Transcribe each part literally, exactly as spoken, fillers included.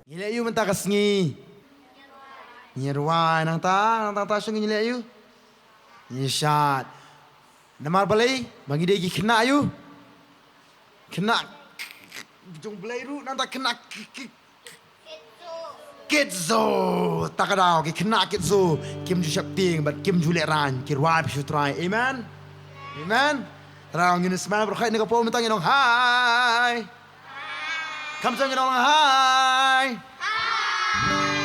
Ngi leh ïu mynta ka sngi. Ngi rwai nangta, nangta ta shong ngi leh ïu. Ngi shad. Namar balei, ba ngi dei ki khynnah ïu. Khynnah jong Blei ruh nangta khynnah ki, ki, Kids Zoo. Ta ka daw ki khynnah Kids Zoo kim ju sheptieng bad kim ju lehraiñ, ki rwai pyrshah U Trai. Amen. Amen. Trai ngin smail bad khuid na ka por mynta ngin ong hai. Kam song ngin ong hai.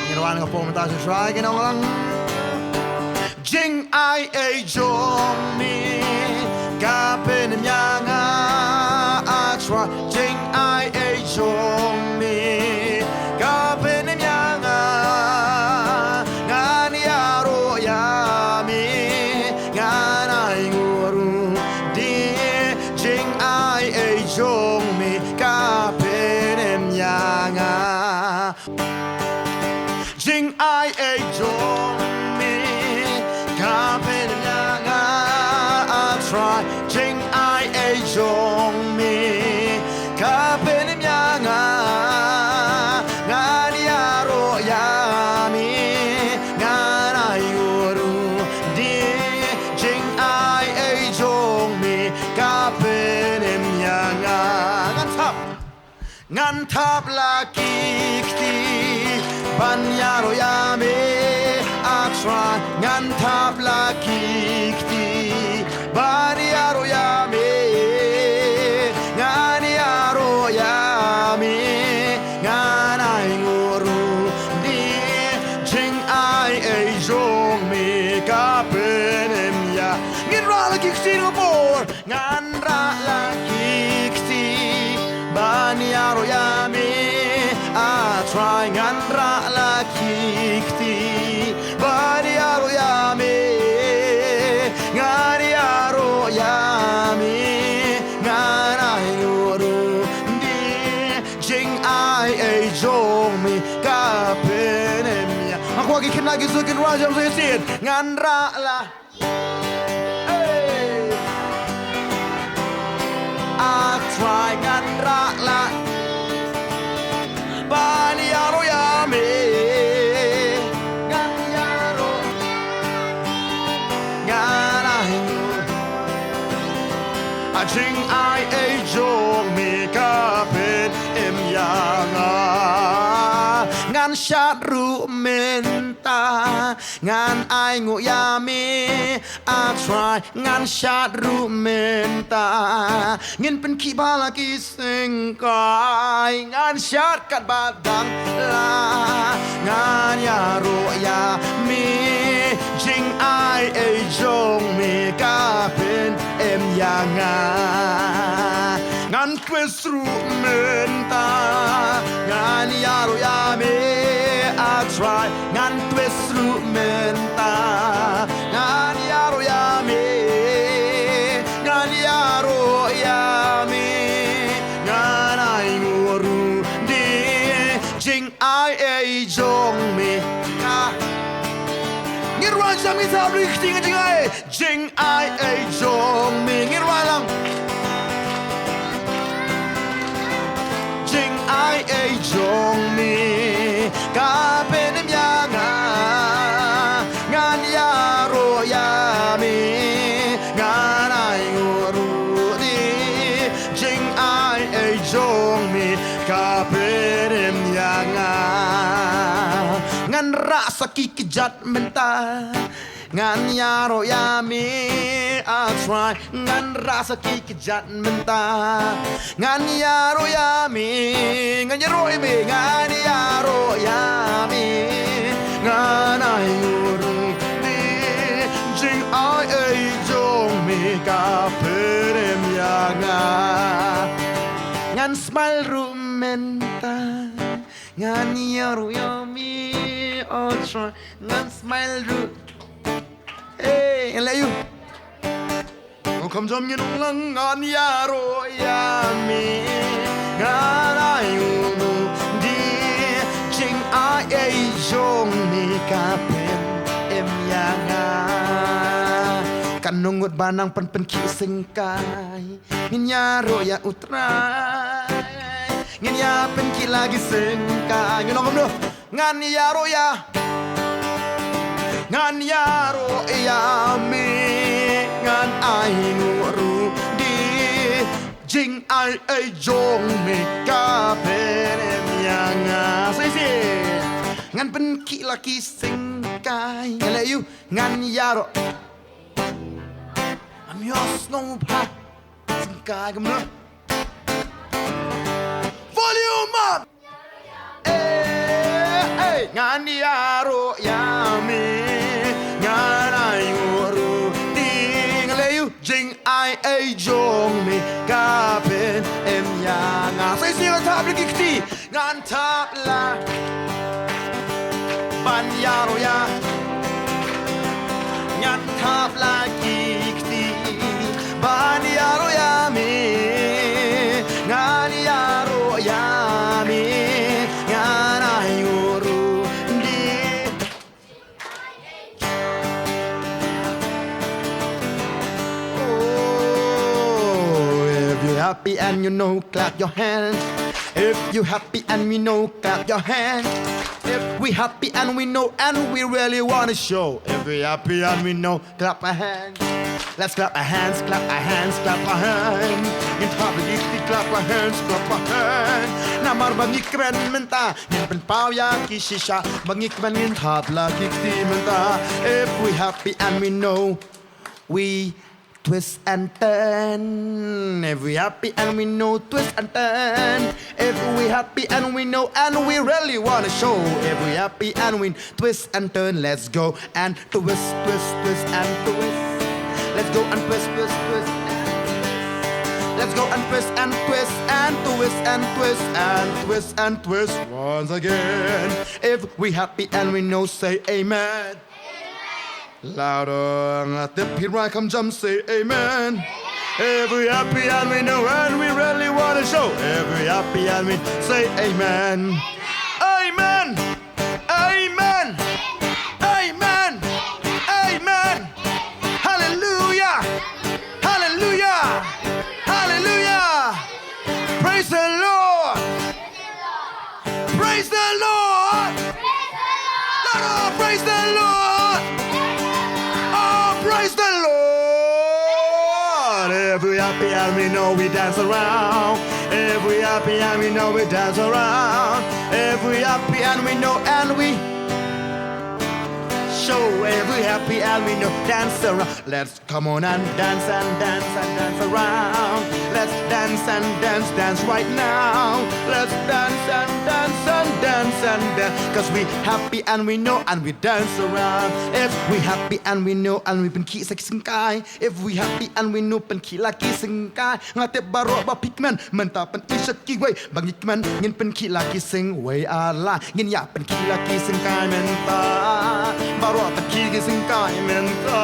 Ngin wan ka por mynta shu try ngin ong lang. Jingai ei jong me ka pynim ïa nga, ah Trai. Jingai ei jong me ka pynim ïa nga, ngan ïaroh ïa me, ngan ainguh ruh de. Jingai ei jong me ka pynim ïa nga. Jingai ei jong me ka pynim ïa nga, ah Trai. Jingai ei jong me ka pynim ïa nga, ngan ïaroh ïa me, ngan ainguh ruh de. Jingai ei jong me ka pynim ïa nga. Ngan thap. Ngan thap la ki kti ban ïaroh ïa me, ah Trai. Ngan thap la ki kti ban ïaroh ïa me, ngan ïaroh ïa me, ngan ainguh ruh de. Jingai ei jong me ka pynim ïa. Ngin rah la ki kti na ka por. Ngan rah la ki kti ban ïaroh ïa me, ah Trai. Ngan rah la ki kti ban ïaroh ïa me, ngan ïaroh ïa me, ngan ainguh ruh de. Jingai ei jong me ka pynim ïa. Nga kwah ki khynnah ki Zoo kin rah jam shisien. Ngan rah la. Hey. Ah Trai, ngan rah la ban ïaroh ïa me. Ngan ïaroh. Ngan ainguh. Ah jingai ei jong me ka pynim ïa nga. Ngan shad ruh mynta. Ngan ainguh ïa me, ah Trai. Ngan shad ruh mynta. Ngin pynkhih ba la ki syngkai. Ngan shad katba dang la. Ngan ïaroh ïa me. Jingai ei jong me ka pynim ïa nga. Ngan twist ruh mynta. Ngan ïaroh ïa me, ah Trai. Ngan twist ruh mynta. Ngan ïaroh ïa me. Ngan ïaroh ïa me. Ngan ainguh ruh de. Jingai ei jong me ka. Ngin rwai jam ngi sa ruh ki kti ngan jingai. Jingai ei jong me, ngin rwai lang. Jingai ei jong me ka pynim ïa nga. Ngan ïaroh ïa me, ngan ainguh ruh de. Jingai ei jong me ka pynim ïa nga. Ngan rah sa ki kjat mynta. Ngan ïaroh ïa me, ah Trai. Ngan rah sa ki kjat mynta. Ngan ïaroh ïa me. Ngan ïaroh ïa me. Ngan ïaroh ïa me. Ngan ainguh ruh de. Jingai ei jong me ka pynim ïa nga. Ngan smile ruh mynta. Ngan ïaroh ïa me, oh Trai. Ngan smile ruh. Hey, ngan leh ïa u. Ong kham jam ngin ong lang ngan ïaroh ïa me. Ngan ainguh ruh de. Jingai ei jong me ka pynim ïa nga. Katno ngut ba nang pynpynkhih syngkai. Ngin ïaroh ïa U Trai. Ngin ïa pynkhih la ki syngkai. Ngin ong kumno? Ngan ïaroh ïa, ngan ïaroh ïa me, ngan ainguh ruh de. Jingai ei jong me ka pynim ïa nga. Sa shisien. Ngan pynkhih la ki syngkai. Ngan leh ïa u, ngan ïaroh. Ngan ïohsngew bha. Syngkai kumno? Volume up. Eh, eh, ngan ïaroh ïa me, ngan ainguh ruh de. Ngan leh ïa u, jingai ei jong me ka pynim ïa nga. Sa shisien, ngan thap la ki kti, ngan thap la ban ïaroh ïa, ngan thap la ki kti ban ïaroh ïa me, ngan ïaroh ïa me, ngan ainguh ruh de. Oh, if you're happy and you know, clap your hands. If you're happy and we know, clap your hands. If we happy and we know, and we really wanna show. If we happy and we know, clap our hands. Let's clap our hands, clap our hands, clap our hands. Ngin thap la ki kti, clap our hands, clap our hands. Namar ba ngi kmen mynta, ngin pynpaw ïa ki shisha. Ba ngi kmen, ngin thap la ki kti mynta. If we happy and we know, we twist and turn. If we happy and we know, twist and turn. If we happy and we know, and we really wanna show. If we happy and we twist and turn, let's go and twist, twist, twist and twist. Let's go and twist, twist, twist and twist. Let's go and twist and twist and twist and twist and twist and twist once again. If we happy and we know, say amen. Louder, nga tip phi rwai kham jam, say amen. If we happy and we know and we really wanna show. If we happy and we say amen. Amen. Amen. Amen. Amen. Hallelujah. Hallelujah. Hallelujah. Praise the Lord. Praise the Lord. Louder, praise the Lord. Oh, praise the Lord. If we happy and we know, we dance around. If we happy and we know, we dance around. If we happy and we know and we show. If we happy and we know, dance around. Let's come on and dance and dance and dance around. Let's dance and dance, dance right now. Let's dance and dance and dance and dance. 'Cause we happy and we know and we dance around. If we happy and we know and we pynkhih sa ki syngkai. If we happy and we know, pynkhih la ki syngkai. Nga tip baroh ba phi kmen, mynta pyni sha kiwei ba ngi kmen. Ngin pynkhih la ki syngkai, wei ala. Ngin ïa pynkhih la ki syngkai mynta. Baroh pynkhih ki syngkai mynta.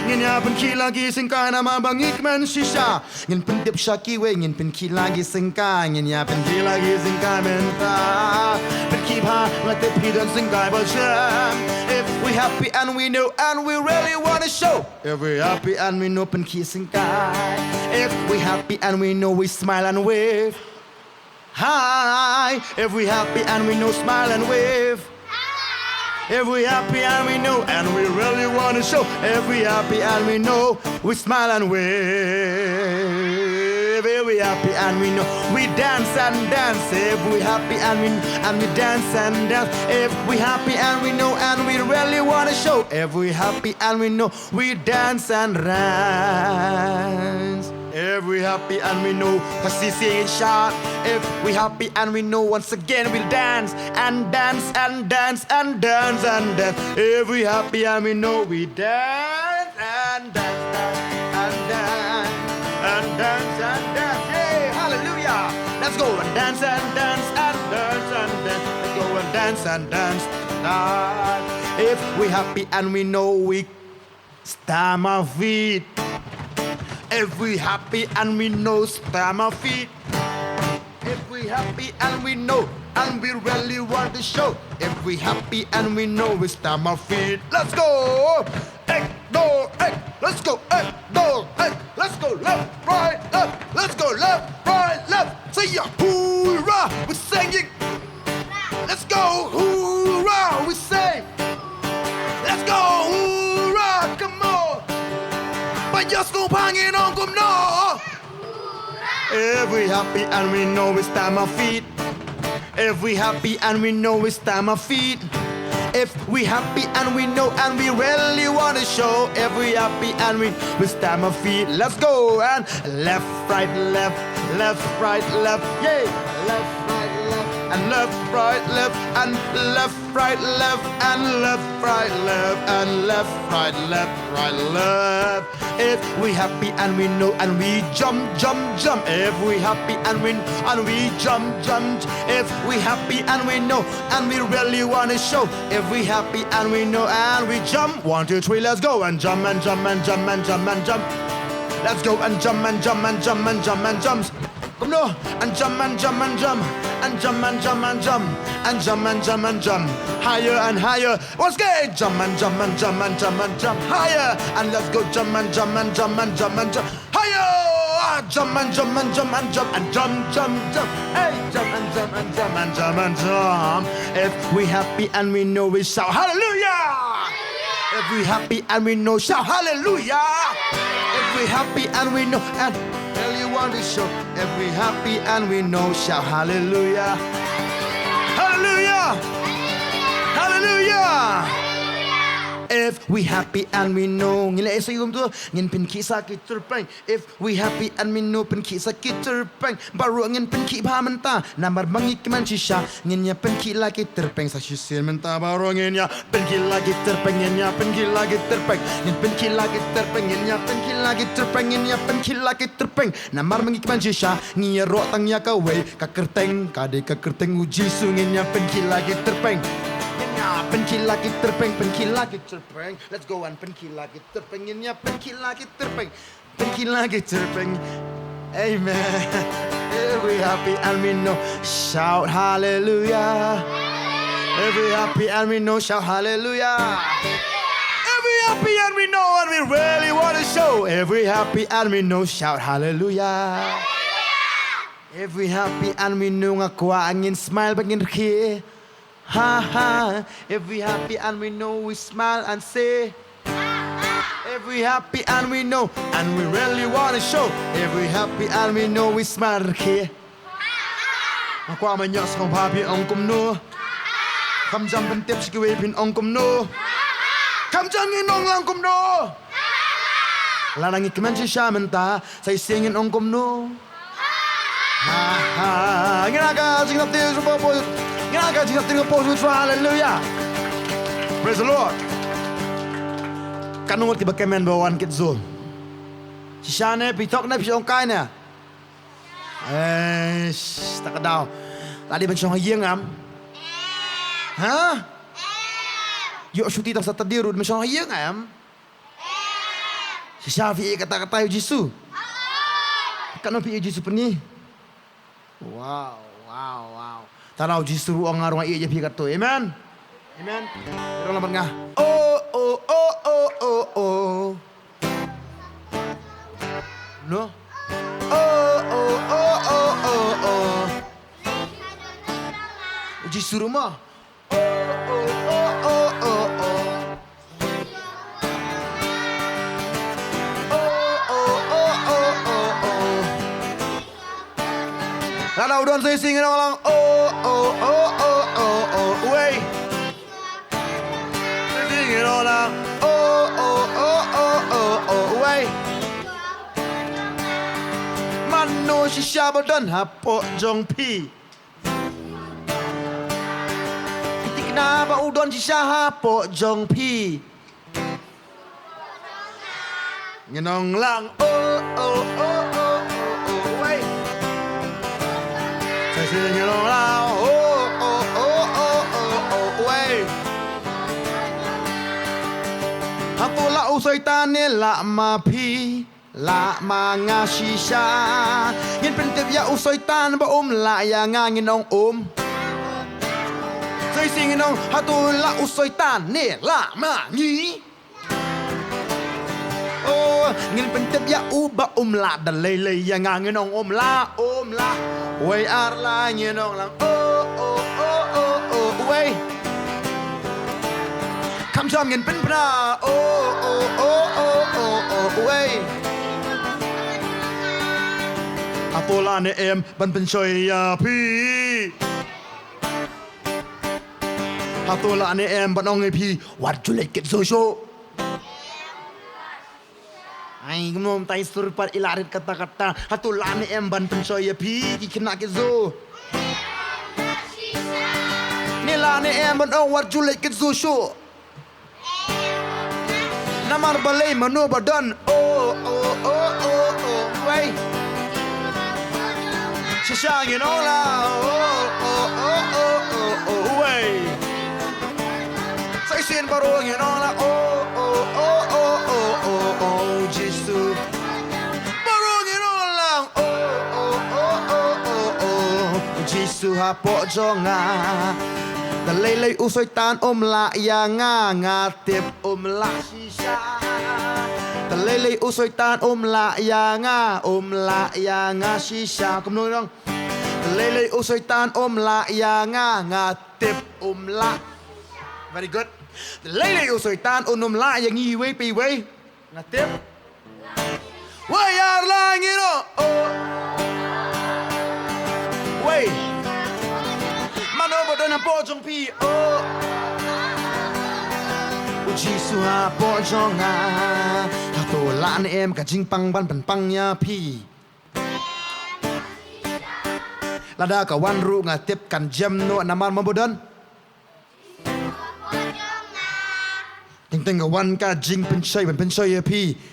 Ngin ïa pynkhih la ki syngkai namar ba ngi kmen shisha. Ngin pyndep sha kiwei, ngin pynkhih la ki syngkai. Ngin ïa pynkhih la ki syngkai mynta. Pynkhih bha, nga tip phi don syngkai ba shem. If we happy and we know and we really wanna show. If we happy and we know, pynkhih syngkai. If we happy and we know, we smile and wave. Hi. If we happy and we know, smile and wave. If we happy and we know, and we really wanna show. If we happy and we know, we smile and wave. If we happy and we know, we dance and dance. If we happy and we and we dance and dance. If we happy and we know, and we really wanna show. If we happy and we know, we dance and dance. If we happy and we know, 'cause he say it sharp. If we happy and we know, once again we'll dance and dance and dance and dance and dance. If we happy and we know, we dance and dance and dance and dance and dance. Yay, hallelujah. Let's go and dance and dance and dance and dance. Let's go and dance and dance. If we happy and we know, we stamp our feet. If we happy and we know, stamp our feet. If we happy and we know, and we really want to show. If we happy and we know, we stamp our feet. Let's go. Ek, do, ek. Let's go. Ek, do, ek. Let's go left, right, left. Let's go left, right, left. Say yeah. Hoorah. Just go bang in on come no. If we happy and we know we stamp our feet. If we happy and we know we stamp our feet. If we happy and we know and we really wanna show. If we happy and we we stamp our feet. Let's go and left, right, left, left, right, left, yeah. Left, right, left, and left, right, left, and left, right, left, and left, right, left, and left, right, left, right, left. If we happy and we know and we jump, jump, jump. If we happy and we and we jump, jump. If we happy and we know and we really wanna show. If we happy and we know and we jump. One, two, three, let's go and jump and jump and jump and jump and jump. Let's go and jump and jump and jump and jump and jump. Come on, and jump and jump and jump and jump and jump and jump and jump and jump and jump higher and higher. Once again, jump and jump and jump and jump and jump higher, and let's go jump and jump and jump and jump and jump higher. Ah, jump and jump and jump and jump and jump, jump, jump. Hey, jump and jump and jump and jump and jump. If we happy and we know, we shout hallelujah. If we happy and we know, shout hallelujah. If we happy and we know and tell you want to show. If we happy and we know, shout hallelujah. Hallelujah. Hallelujah. If we happy and we know, ngin la esa yum tu, ngin pynkhih sa ki tyrpeng. If we happy and we know, pynkhih sa ki tyrpeng. Baroh ngin pynkhih bha mynta, namar ba ngi kmen shisha. Ngin ïa pynkhih la ki tyrpeng sa shisien mynta, baroh ngin ïa pynkhih la ki tyrpeng, ngin ïa pynkhih la ki tyrpeng. Ngin pynkhih la ki tyrpeng, ngin ïa pynkhih la ki tyrpeng, ngin ïa pynkhih la ki tyrpeng. Namar ba ngi kmen shisha, ngi ïaroh tang ïa kawei ka kyrteng, ka dei ka kyrteng u Jisu, ngin ïa pynkhih la ki tyrpeng. Ngin ïa pynkhih la ki tyrpeng, pynkhih la ki tyrpeng. Let's go and pynkhih la ki tyrpeng, ngin ïa pynkhih la ki tyrpeng. Pynkhih la ki tyrpeng. Amen. If we happy and we know, shout hallelujah. If we happy and we know, shout hallelujah. If we happy and we know and we really wanna show. If we happy and we know, shout hallelujah. If we happy and we know, nga kwah ngin smile bad ngin rkhie. Ha ha. If we happy and we know, we smile and say. If we happy and we know and we really wanna show. If we happy and we know, we smile rkhie. Nga kwah ban ïohsngew bha phi ong kumno. Kham jam pyntip sha kiwei phin ong kumno. Kham jam ngin ong lang kumno. Lada ngi kmen shisha mynta, sa shisien ngin ong kumno. Ha ha. Ngin aka jingtip sha pop. Ngin aka jingtip sha pop. Hallelujah. Praise the Lord. Katno ngut kiba kmen ba wan kit Zoom? Shisha ne, phi thok ne, phi ong kai ne? Eh, sh-, ta ka daw. La dei ban shong ha ïing em? Ha? Ïoh shuti tang Saturday ruh ban shong ha ïing em? Shisha phi ïeit katta katta ïa u Jisu? Katno phi ïeit u Jisu pyni? Wow, wow, wow. Tang u Jisu ruh u ong nga ruh nga ïeit ïa phi katto. Amen. Amen. Ïa ong lang bad nga. Oh, oh, oh, oh, oh, oh. No. Oh, oh, oh, oh, oh, oh. U Jisu ruh mo. Oh, oh, oh, oh, oh, oh. Oh, oh, oh, oh, oh, oh. Lada u don sa shisien ngin ong lang. Oh, oh, oh, oh, oh, oh. Wei. Sa shisien ngin ong lang. Oh, oh, oh, oh, oh, oh. Wei. Mano shisha ba don hapoh jong phi? Phi thikna ba u don shisha hapoh jong phi? Ngin ong lang. Oh, oh, oh, oh, oh, oh, wei. Sa shisien ngin ong lang. Oh, oh, oh, oh, oh, oh, wei. Hato lah u Soitan ne lah ma phi? Lah ma nga shisha. Ngin pyntip ïa u Soitan ba um lah ïa nga, ngin ong um. Sa shisien ngin ong, hato lah u Soitan ne lah ma ngi? Oh, ngin pyntip ïa u ba um lah da lei lei ïa nga, ngin ong um lah, um lah. Wei ar lai ngin ong lang. Oh, oh, oh, oh, oh, wei. Kham jam ngin pynbna. Oh, oh, oh, oh, oh, oh, wei. To lah ne em ban pynshoi ïa phi? Hato lah ne em ban ong ïa phi, wat ju leit kit zu shuh? Ai, kumno mynta i sur pat i la rit katta katta. Hato lah ne em ban pynshoi ïa phi ki khynnah kit zu? Ne lah ne em ban ong wat ju leit kit zu shuh? Namar balei, mano ba don? Oh, oh, oh, oh, oh, wei. Shisha ngin ong la, oh, oh, oh, oh, oh, oh, wei. Sa shisien baroh ngin ong la, oh, oh, oh, oh, oh, oh, oh, Jisu. Baroh ngin ong la, oh, oh, oh, oh, oh, oh, oh, Jisu hapoh jong nga. Te lei lei u Soitan um lah ïa nga, nga tip um lah shisha. Te lei lei u Soitan um lah ïa nga, um lah ïa nga shisha. Kumno nong? Te lei lei u Soitan um lah ïa nga, nga tip um lah. Very good. Te lei lei u Soitan un um lah ïa ngi iwei pa iwei. Nga tip. Wei, ar lang ino. Oh. Wei. Mano ba don hapoh jong phi? Oh. U Jisu hapoh jong nga. Hato lah ne em ka jingpang ban pynpang ïa phi? Lada ka wan ruh nga tip kan jem noh, namar mano ba don? Teng teng ka wan ka jingpynshoi ban pynshoi ïa phi.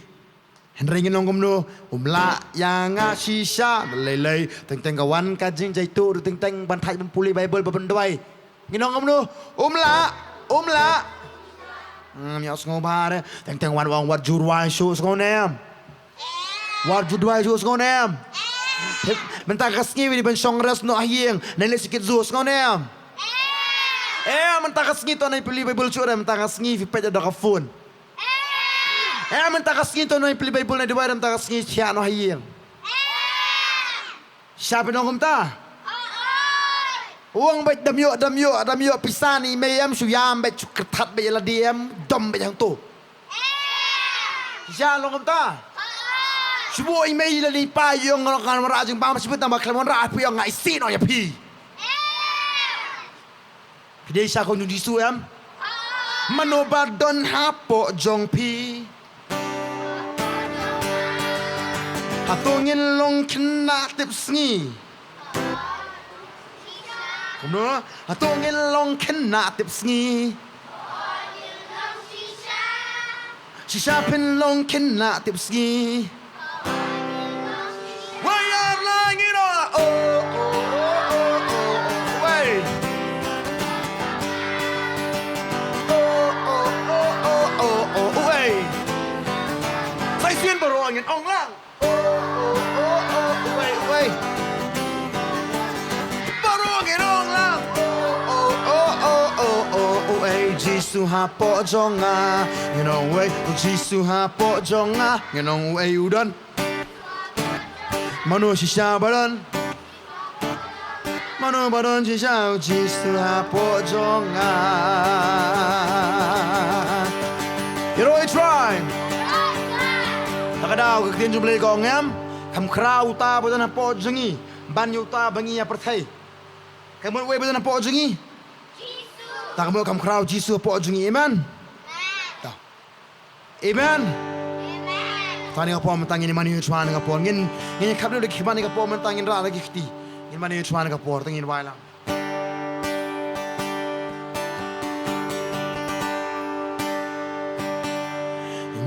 Hynrei ngin ong kumno? Um lah ïa nga shisha. Lei lei, teng teng ka wan ka jingjaituh ruh teng teng ban thait ban pule Baibl ba ban duwai. Ngin ong kumno? Um lah, um lah. Hmm, ïa sngew bha re. Teng teng wan ong wat ju duwai shuh, sngew ne em? Wat ju duwai shuh, sngew ne em? Mynta ka sngi wi dei ban shong rest noh ha ïing. Nai leit sha kit zu, sngew ne em? Eh, mynta ka sngi to nai pule Baibl shuh re, mynta ka sngi phi peit da ka phone. Eh, mynta ka sngi to nai pule Baibl, nai duwai re, mynta ka sngi thiah noh ha ïing. Sha phi ong kumta? Ong beit dam ïoh, dam ïoh, dam ïoh pisa ne i mei em, shu ïam beit, shu kyrthat beit ïa lade em, dom beit hangto. Sha long kumta? Shu buh i mei lane i pa ïa u ngan wan wanrah jingbam, shu buh tang ba khlem wanrah phi ong nga isih noh ïa phi. Phi dei sha khun jong Jisu em? Mano ba don hapoh jong phi? Hato ngin long khynnah tip sngi? Kumno? Hato ngin long khynnah tip sngi? Shisha phin long khynnah tip sngi. Wei, ar lang ino. Oh, oh, oh, oh, oh, oh, wei. Oh, oh, oh, oh, oh, oh, oh, wei. Sa shisien baroh ngin ong lang. Oh, oh, oh, oh, wei, wei. Baroh ngin ong lang. Oh, oh, oh, oh, oh, oh, eh, Jisu hapoh jong nga. Ngin ong wei, oh, Jisu hapoh jong nga. Ngin ong wei u don. Mano shisha ba don? Mano ba don shisha, Jisu hapoh jong nga. Ïaroh, try. Ta ka daw ka ktien jong U Blei ka ong em, kham khraw uta ba don hapoh jong ngi ban ïa uta ba ngi ïa pyrthei. Ka mut uei ba don hapoh jong ngi? Ta ka mut kham khraw Jisu hapoh jong ngi. Amen. Ta. Amen. Tang kane ka por mynta ngin ïa mane u Trai kane ka por. Ngin, ngin ïa khapngiah da ki khmat kane ka por mynta, ngin rah da ki kti. Ngin mane u Trai kane ka por, tang ngin wai lang.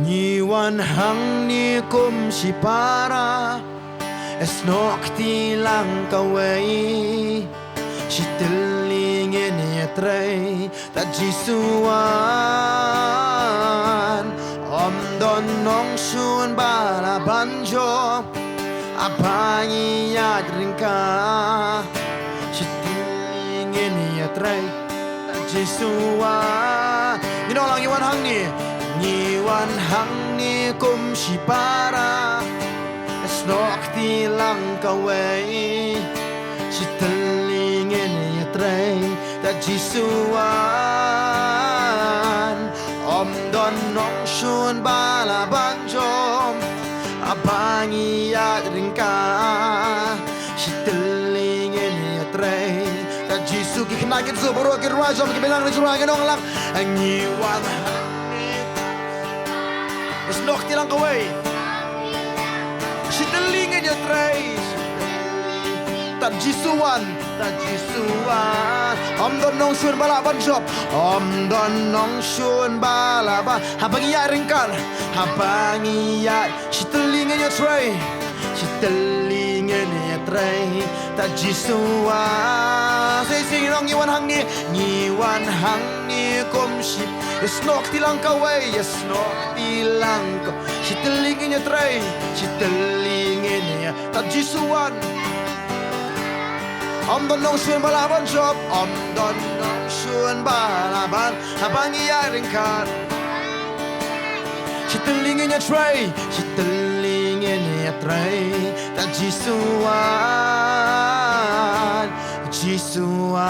Ngi wan hangne kum shipara, ïasnoh kti lang kawei. Shi tylli ngin ïatrei, ta Jisu wan. Ym don nongshun ba la ban jop, haba ngi ïaid ryngkat. Shi tylli ngin ïatrei, ta Jisu wan. Ngin ong lang, ngi wan hangne, ngi wan hangne kum shipara. Ïasnoh kti lang kawei, shi tylli ngin ïatrei, ta Jisu wan. Ym don nongshun ba la ban jop, Haba ngi ïaid ryngkat, shi tylli ngin ïatrei. Tad Jisu, ki khynnah ki tsu baroh ki rwai jong ki bilang ri jrua, ngin ong lang. Ngi wan hangne. Snoh kti lang kawei. Shi tylli ngin ïatrei. Tad Jisu wan. Tad Jisu wan. Ym don nongshun ba lah ban jop. Ym don nongshun ba lah ban. Haba ngi ïaid ryngkat. Haba ngi ïaid. Shi tylli ngin ïatrei. Shi tylli ngin ïatrei. Tad Jisu wan. Sa shisien ngi ong ngi wan hangne. Ngi wan hangne kum shi. Snoh kti lang kawei. Snoh kti lang kawei. Shi tylli ngin ïatrei. Shi tylli ngin ïa. Tad Jisu wan. Ym don nongshun ba lah ban jop, ym don nongshun ba lah ban, haba ngi ïaid ryngkat. Shi tylli ngin ïatrei, shi tylli ngin ïatrei. Tad Jisu wan, Jisu wan.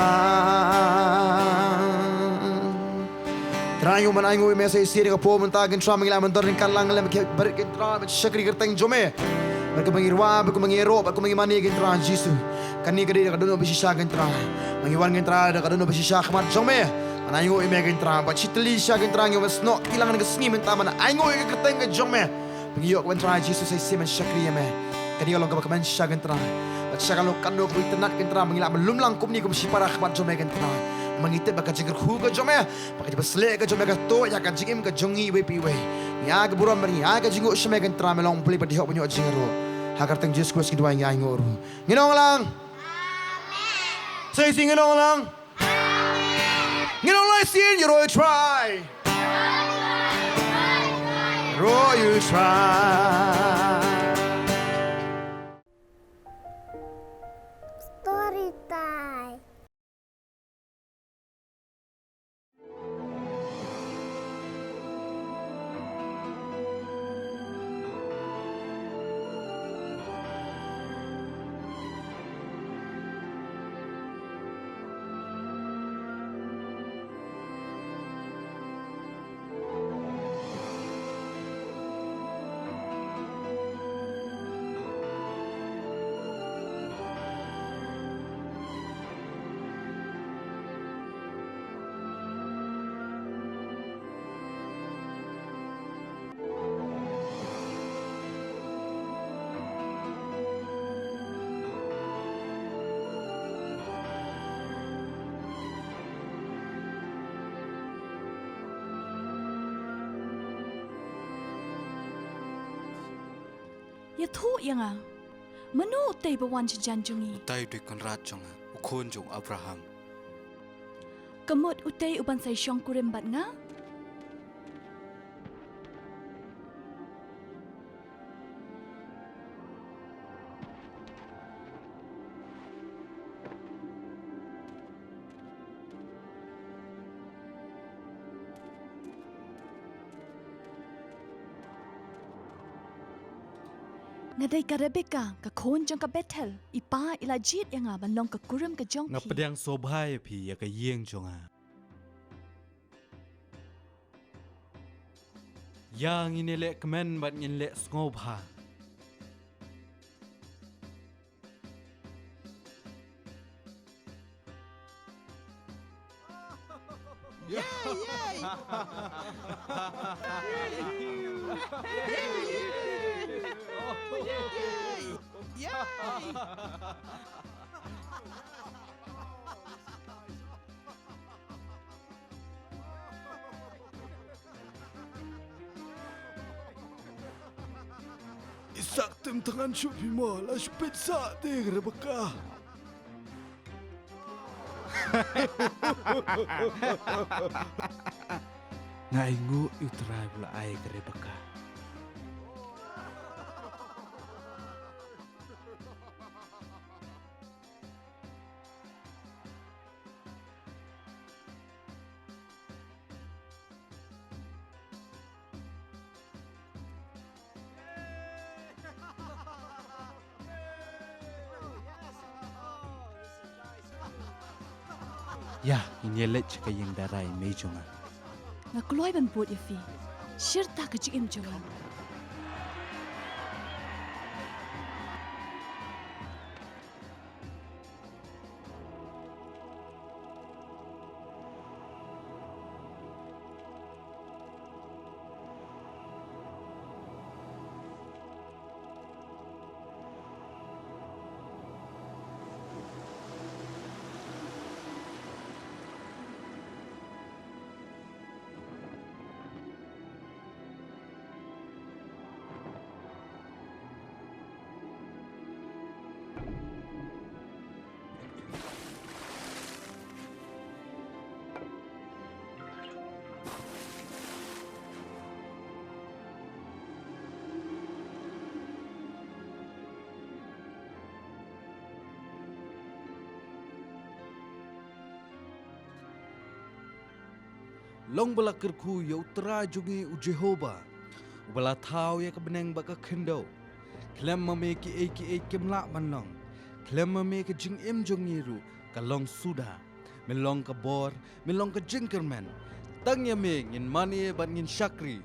Trai, ngi wan ainguh ïa me sa shisien ha ka por mynta, Kynrad, ma ngi la ban don ryngkat lang lem, ki barit, Kynrad, ban shakri kyrteng jong me. Bad kumba ngi rwai, bad kumba ngi ïaroh, bad kumba ngi mane, Kynrad Jisu. Kane ka dei da ka dohnud ba shisha, Kynrad. Ma ngi wan, Kynrad, da ka dohnud ba shisha ha khmat jong me. Ban ainguh ïa me, Kynrad, bad shi tylli shisha, Kynrad, ngi wan snoh kti lang ha kane ka sngi mynta ban ainguh ïa ka kyrteng ka jong me. Ba ngi ïoh, Kynrad Jisu, sa shisien ban shakri ïa me. Kane ka long kaba kmen shisha, Kynrad. Bad shisha ka long kano kaba itynnad, Kynrad, ba ngi lah ban lum lang kumne kum shipara ha khmat jong me, Kynrad. Ma ngi tip ba ka jingkyrkhu ka jong me, ba ka jingbasleh ka jong me ka tuh ïa ka jingim ka jong ngi iwei pa iwei. Ngi ai ka burom bad ngi ai ka jingïaroh sha me, Kynrad, me long U Blei ba dei hok ban ïoh jingïaroh. Ha ka kyrteng Jisu Khrist ngi duwai, ngi ainguh ruh. Ngin ong lang. Sa shisien ngin ong lang. Ngin ong lai sien, ïaroh ïa U Trai. Ïaroh ïa U Trai. Story time. Ïathuh ïa nga. Mano utei ba wan sha jan jong ngi? Utai u dei u kynrad jong nga, u khun jong u Abraham. Ka mut utei u ban sa ïashong kurim bad nga? Nga dei ka Rebeka, ka khun jong ka Bethel, i pa i la jied ïa nga ban long ka kurim ka jong phi. Nga pdiang sngewbha ïa phi ïa ka ïing jong nga. Ïa ngin ïaleh kmen bad ngin leh sngewbha. Yay, yay! Yay! Yay! Isak, tim thngan shuh phi mo, la shu peit sah te Rebeka. Nga ainguh ïa U Trai ba la ai ka Rebeka. Ïa, ngin ïaleit sha ka ïing darai mei jong nga. Nga kloi ban bud ïa phi. Shirta ka jingim jong nga. Long ba la kyrkhu ïa U Trai jong ngi U Jehobah, uba la thaw ïa ka bneng bad ka khyndew. Khlem ma me kiei kiei kim lah ban long. Khlem ma me ka jingim jong ngi ruh ka long suda. Me long ka bor, me long ka jingkyrmen. Tang ïa me ngin mane bad ngin shakri.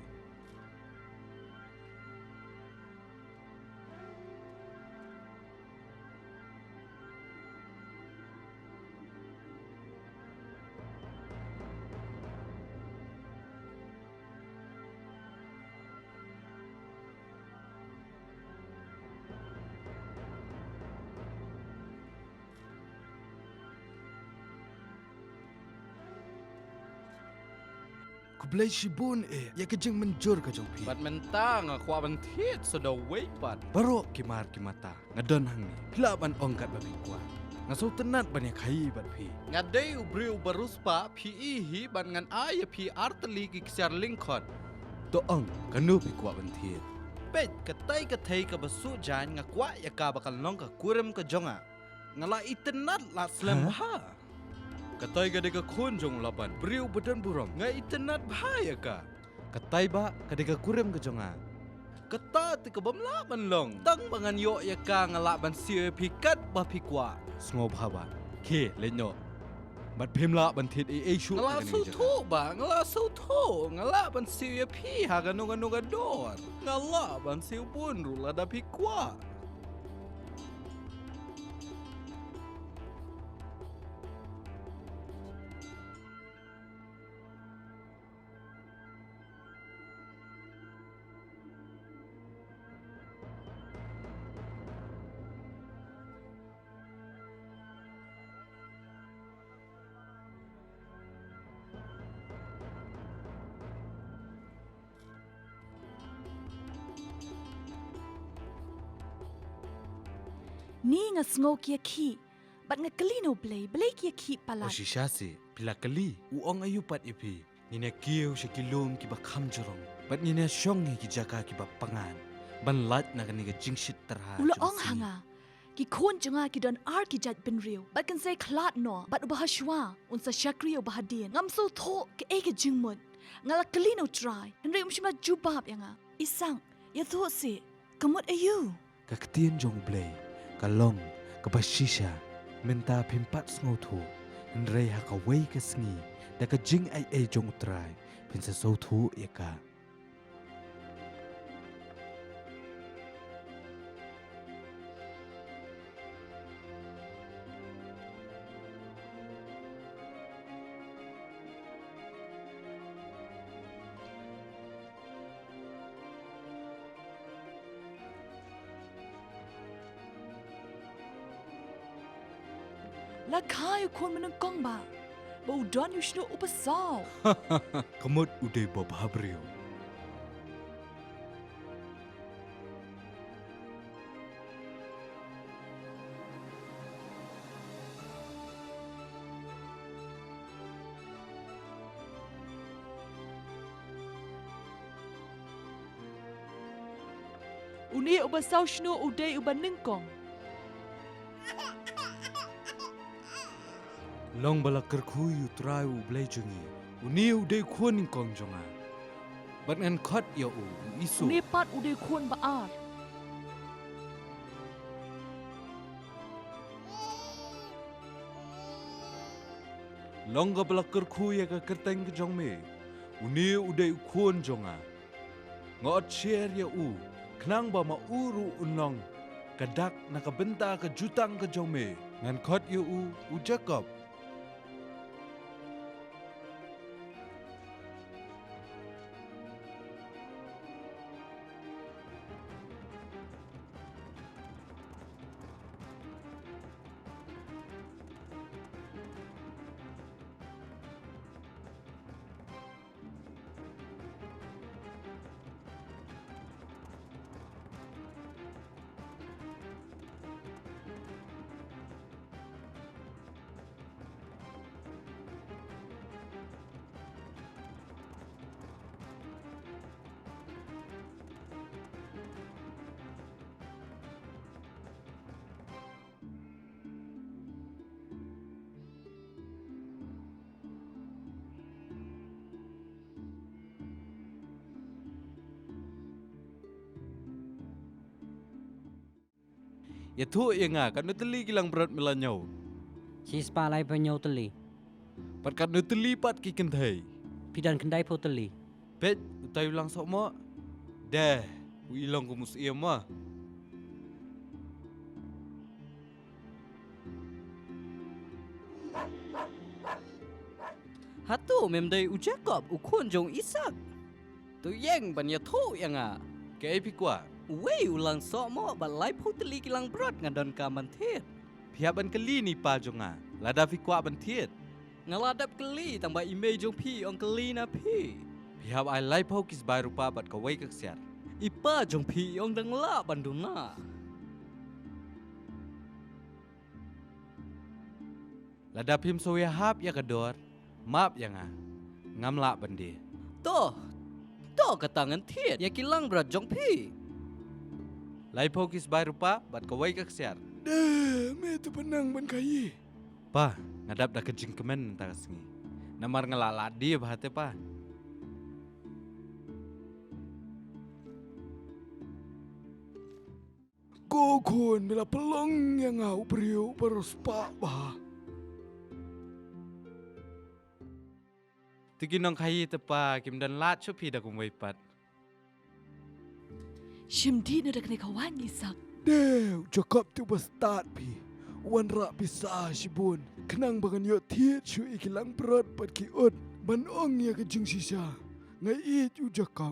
Khublei shibun eh, ïa ka jingmynjur ka jong phi. Bad mynta nga kwah ban thied sa da uwei pat. Baroh ki mar ki mata nga don hangne, phi lah ban ong katba phi kwah. Nga sngewtynnat ban ïakhaii bad phi. Nga dei u briew ba riewspah, phi i hi, bad ngan ai ïa phi artylli ki ksiar lyngkhot. To ong, kano phi kwah ban thied? Peit, katei ka thei kaba suh jaiñ nga kwah ïa ka ba kan long ka kurim ka jong nga. Nga la itynnat la slem bha. Katei ka dei ka khun jong u Laban, briew ba don burom. Nga itynnat bha ïa ka. Katei bah ka dei ka kurim ka jong nga. Kata te ka bym lah ban long. Tang ba ngan ïoh ïa ka nga lah ban siew ïa phi katba phi kwah. Sngewbha bah. Khie, leit noh. Bad phim lah ban thied ei ei shuh. Nga la sngewthuh bah, nga la sngewthuh. Nga lah ban siew ïa phi ha kano kano ka dor. Nga lah ban siew bun ruh lada phi kwah. Ni nga sngew ki ïakhih, bad nga kylli na U Blei, balei ki ïakhih palat. O shisha seh, phi la kylli, u ong aïu pat ïa phi? Ngin ïa kiew sha ki lum kiba kham jrong, bad ngin ïa shong ha ki jaka kiba pyngngad, ban lait na kane ka jingshit tyrha. U la ong ha nga, ki khun jong nga ki don ar ki jaid bynriew, bad kin sa ïakhlad noh, bad uba ha shuwa un sa shakri ïa uba hadien. Ngam sngewthuh kaei ka jingmut. Nga la kylli na U Trai, hynrei um shym la jubab ïa nga. Isang, ïathuh seh, ka mut aïu? Ka ktien jong U Blei ka long kaba shisha. Mynta phim pat sngewthuh, hynrei ha kawei ka sngi, da ka jingaiei jong U Trai, phin sa sngewthuh ïa ka. La kha ïa u khun mynnyngkong bah, ba u don ïa u shñiuh uba saw. Ka mut u dei uba bhabriew. Une uba saw shñiuh u dei uba nyngkong. Long ba la kyrkhu ïa U Trai U Blei jong ngi, une u dei u khun nyngkong jong nga. Bad ngan khot ïa u, u Esau. Une pat u dei u khun ba ar. Long kaba la kyrkhu ïa ka kyrteng ka jong me, une u dei u khun jong nga. Nga ot sher ïa u, khnang ba ma u ruh un long ka dak na ka bynta ka jutang ka jong me. Ngan khot ïa u, u Jakob. Ïathuh ïa nga, katno tylli ki langbrot me la ñiew? Shispah laiphew hynñiew tylli. Bad katno tylli pat ki kynthei? Phi don khyndaiphew tylli. Peit, utai u lang sohmoh. Dei, u i long kum u syiem mo. Hato mem dei u Jakob, u khun jong u Isak? To ïeng ban ïathuh ïa nga. Kaei phi kwah? Uwei u lang sohmoh bad laiphew tylli ki langbrot nga donkam ban thied. Phi hap ban kylli na i pa jong nga, lada phi kwah ban thied. Nga la dep kylli, tangba i mei jong phi i ong kylli na phi. Phi hap ai laiphew ki sbai rupa bad kawei ka ksiar. I pa jong phi i ong dang lah ban duna. Lada phim sngewthuh hap ïa ka dor, map ïa nga. Ngam lah ban die. To, to kata ngan thied ïa ki langbrot jong phi. Laiphew ki sbai rupa bad kawei ka ksiar. Dei, me to pynang ban khaïi. Pa, nga dap da ka jingkmen mynta ka sngi. Namar nga la lah die bha te pa. Ko khun, me la pynlong ïa nga u briew baroh spah bha. Te ki nongkhaïi te pa, kim don lad shuh phi da kumwei pat. Shim dih noh da kane ka waiñ Isak. Dei, u Jakob te u ba stad phi. U wanrah pisa shibun. Khnang ba ngan ïoh thied shuh ïa ki langbrot bad ki ut. Ban ong ïa ka jingshisha. Nga ïeit u Jakob.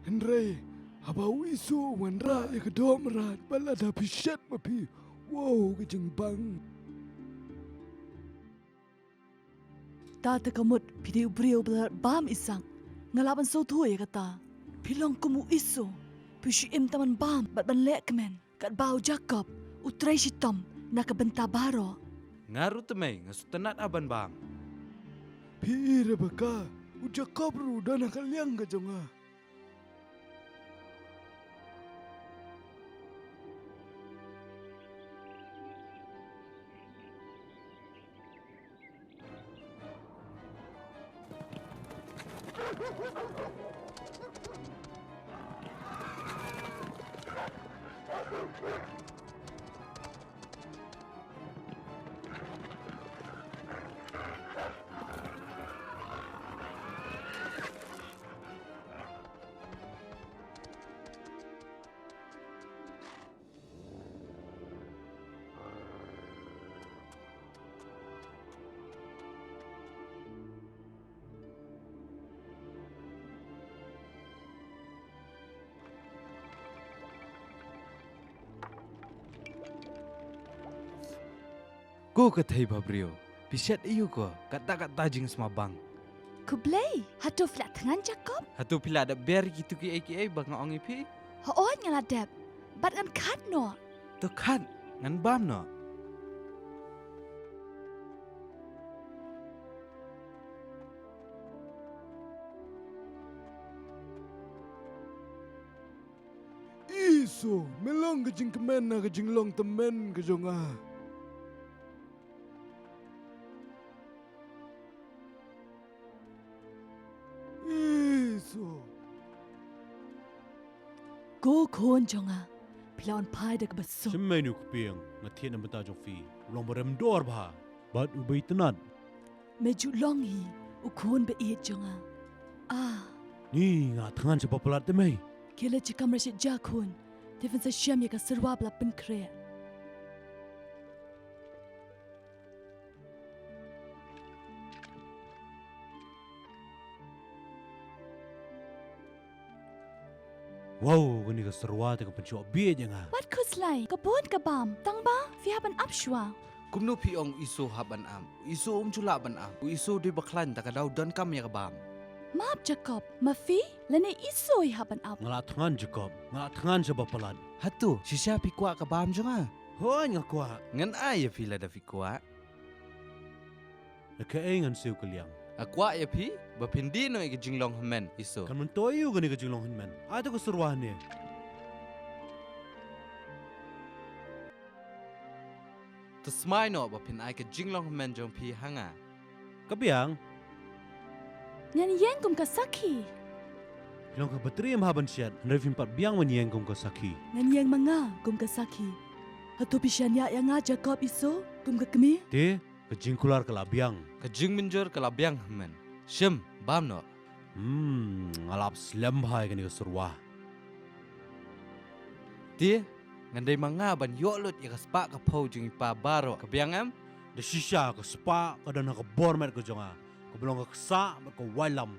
Hynrei haba u Esau u wanrah ïa ka doh mrad, bad lada phi shet ma phi, wow, ka jingbang. Ta te ka mut phi dei u briew ba la bam Isak. Nga lah ban sngewthuh ïa kata. Phi long kum u Esau. Phi shu im tang ban bam bad ban leh kmen. Katba u Jakob u trei shitom na ka bynta baroh. Nga ruh te mei, nga sngewtynnat ha ban bam. Phi i Rebeka, u Jakob ruh u don ha ka liang ka jong nga. Ko ka thei bhabriew, phi shet aïu ko, katta katta jingsma bang. Khublei, hato phi la thngan Jakob? Hato phi la dep ber kito kiei kiei ba nga ong ïa phi? Hooid nga la dep, bad ngan khat noh. To khat, ngan bam noh. Esau, me long ka jingkmen ha ka jinglong tymmen ka jong nga. Esau. Ko khun jong nga, phi la wan phai da kaba suk. Shim mei une u kpieng, nga thied na bynta jong phi, u long ba rem dor bha bad u ba itynnad. Me ju long hi u khun ba ïeit jong nga. Ah. Ni nga thngan sha ba palat te mei. Khie leit sha kamra shet ja khun. Te phin sa shem ïa ka syrwa ba la pynkhreh. Wow, kane ka syrwa te ka pynshoh bieit ïa nga. Wat khuslai, ka bun ka bam. Tang ba phi hap ban ap shuwa. Kumno phi ong u Esau hap ban ap? U Esau um ju lah ban ap. U Esau dei ba khlaiñ, te ka daw donkam ïa ka bam. Map Jakob, ma phi lane Esau i hap ban ap? Nga la thngan Jakob, nga la thngan sha ba palat. Hato shisha phi kwah ka bam jong nga? Hooid nga kwah. Ngan ai ïa phi lada phi kwah. Na kaei ngan siew ka liang? Nga kwah ïa phi ba phin die noh ïa ka jinglong hynmen, Esau. Kan myntoi ïa u kane ka jinglong hynmen? Ai to ka syrwa hangne. To smai noh ba phin ai ka jinglong hynmen jong phi ha nga. Ka biang. Ngan ïeng kum ka sakhi. Phi long ka batri em ha ban shet, hynrei phim pat biang ban ïeng kum ka sakhi. Ngan ïeng ma nga kum ka sakhi. Hato phi shaniah ïa nga Jakob Esau kum ka kmie? Te, ka jingkular ka la biang. Ka jingmynjur ka la biang hynmen. Shim, bam noh. Hmm, nga la ap slem bha ïa kane ka surwa. Te, ngan dei ma nga ban ïoh lut ïa ka spah ka phew jong i pa baroh. Ka biang em? Da shisha ka spah ka don ha ka bor met ka jong nga. Kaba long ka ksah bad ka waitlam.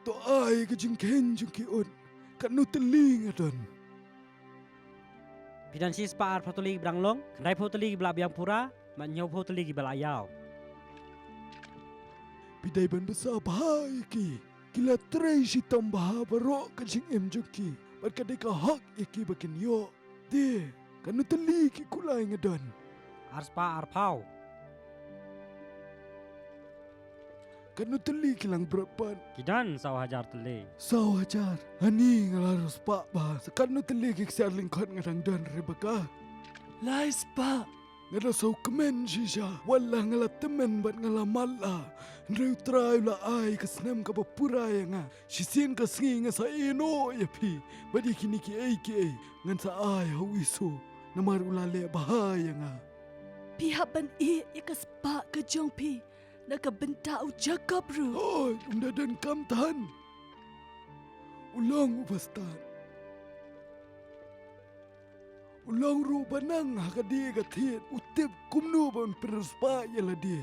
To ai ka jingkheiñ jong ki ut, katno tylli nga don. Phi don shispah arphew tylli kiba dang long, khyndaiphew tylli kiba la biang pura, bad hynñiewphew tylli kiba la ïaw. Phi dei ban bsa bha ïa ki. Ki la trei shitom bha baroh ka jingim jong ki, bad ka dei ka hok ïa ki ba kin ïoh. Te, katno tylli ki kulai nga don? Arspah arphew. Katno tylli ki langbrot pat? Ki don saw hajar tylli. Saw hajar. Hangne nga la riewspah bha. Sa katno tylli ki ksiar lyngkot nga dang don, Rebeka? Lai spah. Nga da sngewkmen shisha, wat la nga la tymmen bad nga la matlah, hynrei U Trai u la ai ka snem kaba pura ïa nga. Shisien ka sngi ngan sa ïehnoh ïa phi bad ïa kine kiei kiei ngan sa ai ha u Esau, namar u la leh bha ïa nga. Phi hap ban ïeh ïa ka spah ka jong phi na ka bynta u Jakob ruh. Hooid, um da donkam than. U long u bastad. U long ruh ba nang ha ka die ka thied, u tip kumno ban pynriewspah ïa lade.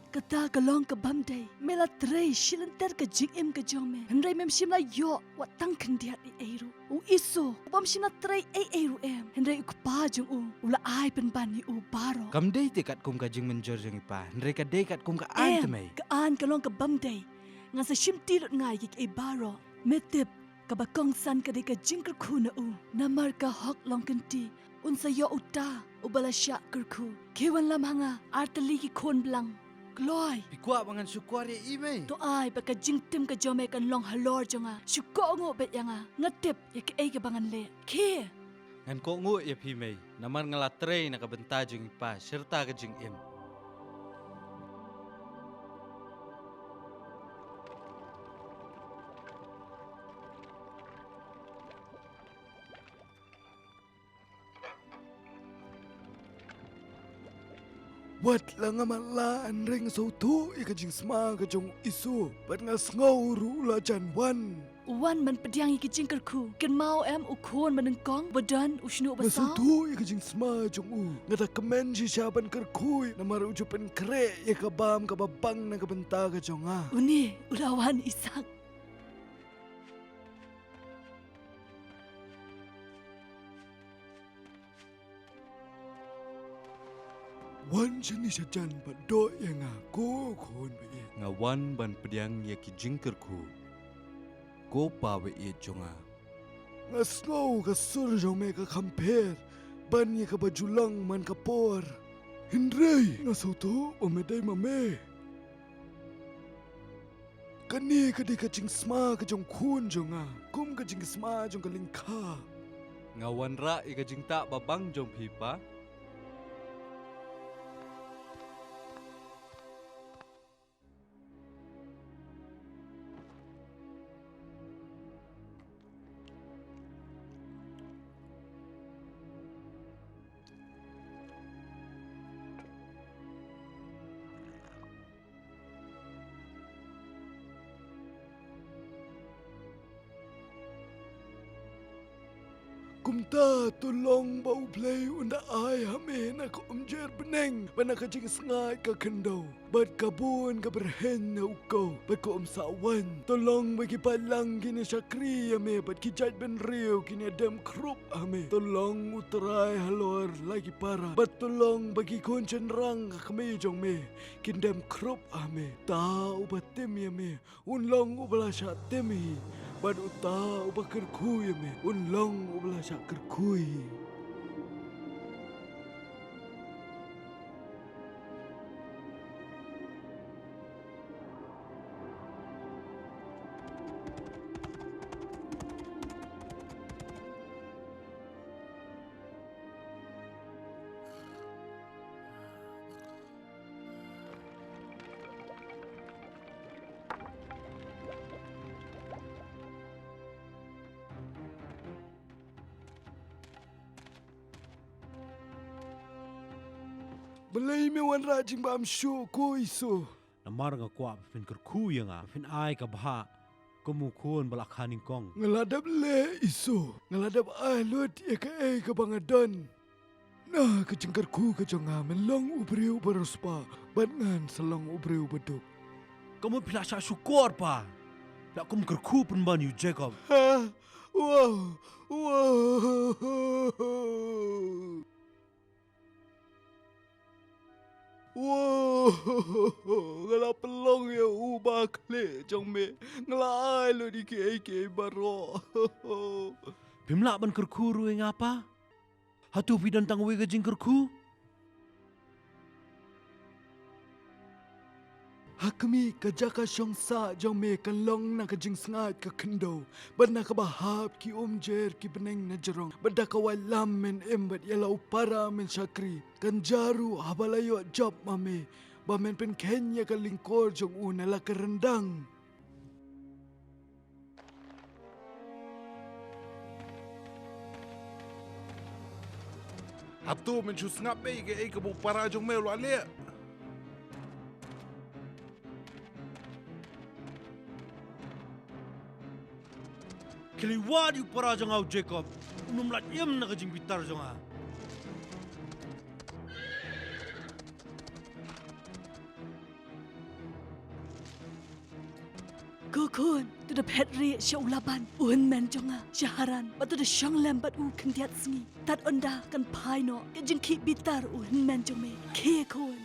Kata ka long ka bym dei. Me la trei shi lynter ka jingim ka jong me, hynrei mem shym la ïoh wat tang khyndiat ei ei ruh. U Esau, u bym shym la trei ei ei ruh em, hynrei u kpa jong u, u la ai pynban ïa u baroh. Kam dei te katkum ka jingmynjur jong i pa, hynrei ka dei katkum ka aiñ te mei. Ka aiñ ka long ka bym dei. Ngan sa shimti lut nga ïa kiei baroh. Me tip, kaba kongsan ka dei ka jingkyrkhu na u. Namar ka hok long kynti, un sa ïoh uta uba la shah kyrkhu. Khie wan lam ha nga, ar tylli ki khun blang. Kloi. Phi kwah ba ngan shukor ïa i mei? To ai ba ka jingtim ka jong me kan long halor jong nga. Shu kohnguh beit ïa nga. Nga tip ïa kaei kaba ngan leh. Khie. Ngan kohnguh ïa phi mei, namar nga la trei na ka bynta jong i pa, shirta ka jingim. Wat la nga matlah hynrei nga sngewthuh ïa ka jingsma ka jong u Esau, bad nga sngew ruh u la jan wan. U wan ban pdiang ïa ki jingkyrkhu. Kynmaw em u khun ba nyngkong, ba don u shñiuh ba saw? Nga sngewthuh ïa ka jingsma jong u. Nga da kmen shisha ban kyrkhu ïa u namar u ju pynkhreh ïa ka bam kaba bang na ka bynta ka jong nga. Une u la wan, Isak. Wan shane shajan bad doh ïa nga, ko khun ba ïeit. Nga wan ban pdiang ïa ki jingkyrkhu, ko pa ba ïeit jong nga. Nga sngew ka sur jong me ka kham pher ban ïa kaba ju long man ka por. Hynrei nga sngewthuh ba me dei ma me. Kane ka dei ka jingsma ka jong khun jong nga, kum ka jingsma jong ka lyngkha. Nga wanrah ïa ka jingtah babang jong phi, pa. Kumta to long ba U Blei un da ai ha me na ka umjer bneng bad na ka jingsngaid ka khyndew, bad ka bun ka byrheiñ na u khaw, bad ka um sah waiñ. To long ba ki paidlang kin ïa shakri ïa me, bad ki jaitbynriew kin ïa dem khrup ha me. To long U Trai halor la ki para, bad to long ba ki khun shynrang ka kmie jong me kin dem khrup ha me. Uta uba tim ïa me, un long uba la shah tim hi, bad uta uba kyrkhu ïa me, un long uba la shah kyrkhu hi. Balei me wanrah jingbam shuh ko Iso? Namar nga kwah ba phin kyrkhu ïa nga, ba phin ai ka bhah kum u khun ba la kha nyngkong. Nga la dep leh Iso, nga la dep ai lut ïa kaei kaba nga don. Na ka jingkyrkhu ka jong nga men long u briew ba riewspah, bad ngan sa long u briew ba duk. Ka mut phi la shah shukor pa. Phi la kum kyrkhu pynban ïa u Jacob. Ha? Wow, wow. Wow, nga la pynlong ïa u ba khlieh jong me. Nga la ai lut ïa kiei kiei baroh. Phim lah ban kyrkhu ruh ïa nga pa? Hato phi don tang uwei ka jingkyrkhu? Ha khmih, ka jaka shong sah jong me kan long na ka jingsngaid ka khyndew, bad na kaba hap ki umjer ki bneng na jrong, bad da ka waitlam men im bad ïa la u para men shakri. Kan jia ruh haba la ïoh jop ma me ba men pynkheiñ ïa ka lyngkor jong u na la ka ryndang. Hato men shu sngap beit ïa kaei kaba u para jong me u la leh? Khie leit wad ïa u para jong nga u Jacob. Um lait im na ka jingbitar jong nga. Ko khun, to da phet rieh sha u Laban u hynmen jong nga sha Haran, bad to da shong lem bad u khyndiat sngi. Tad ynda kan phai noh ka jingkhih bitar u hynmen jong me. Khie khun.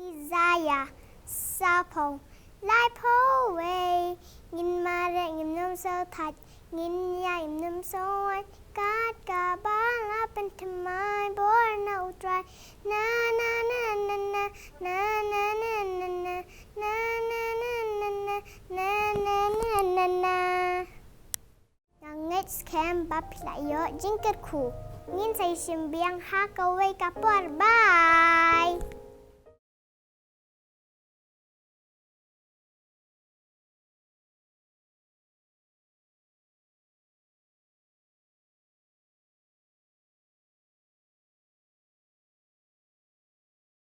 Isaiah saphew, laiphew wei. Ngin mareh ngin ym sngewthait, ngin ïaid ngin ym sngewwai, kat kaba la pynthymmai bor na U Trai. Na na na na na. Nga ngeit skhem ba phi la ïoh jingkyrkhu. Ngin sa ïashim biang ha kawei ka por. Bye.